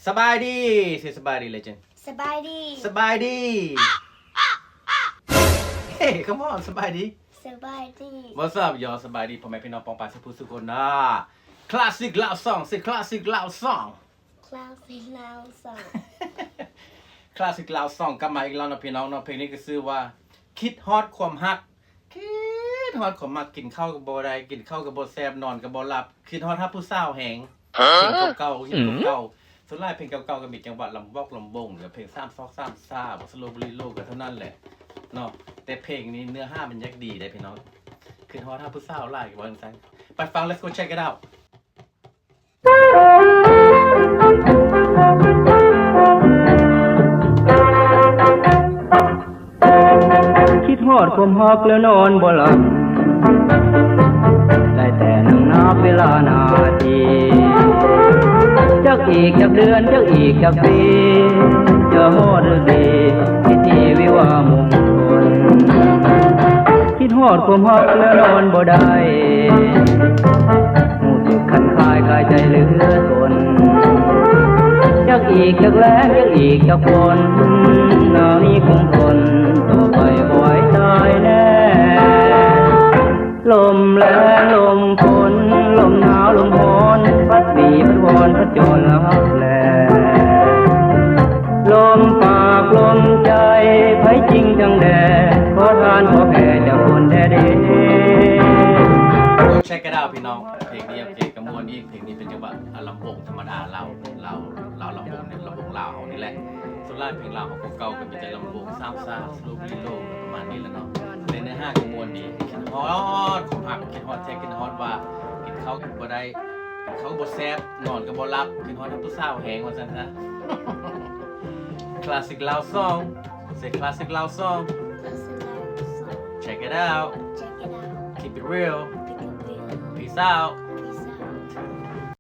ສະບາຍດີ ເຊ ສະບາຍດີ Legend. ສະບາຍດີ ສະບາຍດີ Hey, come on, ສະບາຍດີ ສະບາຍດີ What's up, y'all? ສະບາຍດີ ພໍ່ແມ່ພີ່ນ້ອງປ້ອງປາຍສູ່ຜູ້ສູ່ຄົນນະ. Classic Love Song, ເຊ Classic Love Song. Classic Love Song. Classic Love Song ກັບມາອີກແລ້ວເນາະພີ່ນ້ອງເນາະ. ເພງນີ້ກໍຊື່ວ່າ ຄິດຮອດຄວາມຮັກ. ຄິດຮອດຄວາມມັກ ກິນເຂົ້າກໍບໍ່ໄດ້ ກິນເຂົ້າກໍບໍ່ແຊບ ນອນກໍບໍ່ຫຼັບ ຄິດຮອດຮັກຜູ້ສາວແຮງ. ເພງເກົ່າໆ ຮິດເກົ່າໆ ສ່ວນຫຼາຍເພງເກົ່າໆກໍມີຈັງຫວະລຳວອກລຳວົງ ແລະເພງສາມຊອກສາມຊາ ສະໂລບຣີໂລ ກໍເທົ່ານັ້ນແຫຼະເນາະ. ແຕ່ເພງນີ້ເນື້ອຫາມັນຢາກດີເດ້ພີ່ນ້ອງ ຄິດຮອດຮັກຜູ້ສາວຫຼາຍ ວ່າຈັ່ງຊັ້ນ. ໄປຟັງ Let's go check it out. ຄິດຮອດຄວາມຮັກແລ້ວນອນບໍ່ຫຼັບ ໄດ້ແຕ່ນັ່ງນັບເວລານາທີ ຈັກອີກຈັກເດືອນ ຈັກອີກຈັກປີ ຈະຮອດເລີກດີ ພິທີວິວາມງຄົນ ຄິດຮອດຄວາມຮັກແລ້ວນອນບໍ່ໄດ້ ຮູ້ສຶກຄັນຄາຍກາຍໃຈເຫຼືອທົນ ຈັກອີກຈັກແລງ ຈັກອີກຈັກຝົນ ໜາວນີ້ຄົງທົນ ຕໍ່ໄປບໍ່ໄຫວຕາຍແນ່. ລົມແລງລົມຝົນ ລົມໜາວລົມຮ້ອນ ພັດວີພັດວອນ ພັດຈອນລັບແລ ລົມປາກລົມໃຈ ໃຜຈິງຈັ່ງແດ່ ຂໍທານຂໍແຜ່ຈາກຄົນແດ່ເດ. Check it out ພີ່ນ້ອງ ເພງນີ້ ໂອເຄ ກໍມ່ວນອີກ. ເພງນີ້ເປັນຈັງຫວະ ອາ ລຳວົງທຳມະດາລາວ ລາວ ລາວລຳວົງ ລຳວົງລາວເຮົານີ້ແຫຼະ. ສ່ວນຫຼາຍເພງລາວເຮົາເກົ່າໆ ກໍມີແຕ່ລຳວົງສາມຊາ ສະໂລບຣີໂລ ປະມານນີ້ແຫຼະເນາະ. ແຕ່ເນື້ອຫາກໍມ່ວນດີ ຄິດຮອດຄວາມຮັກ ຄິດຮອດແທ້ ຄິດຮອດວ່າ ກິນເຂົ້າກໍບໍ່ໄດ້ ກິນເຂົ້າບໍ່ແຊບ ນອນກໍບໍ່ຫຼັບ ຄິດຮອດຮັກຜູ້ສາວແຮງ ວ່າຊັ້ນຊະ. Classic Love Song, ເຊ Classic Love Song. Classic Love Song. Check it out. Check it out. Keep it real. Keep it real. Peace out.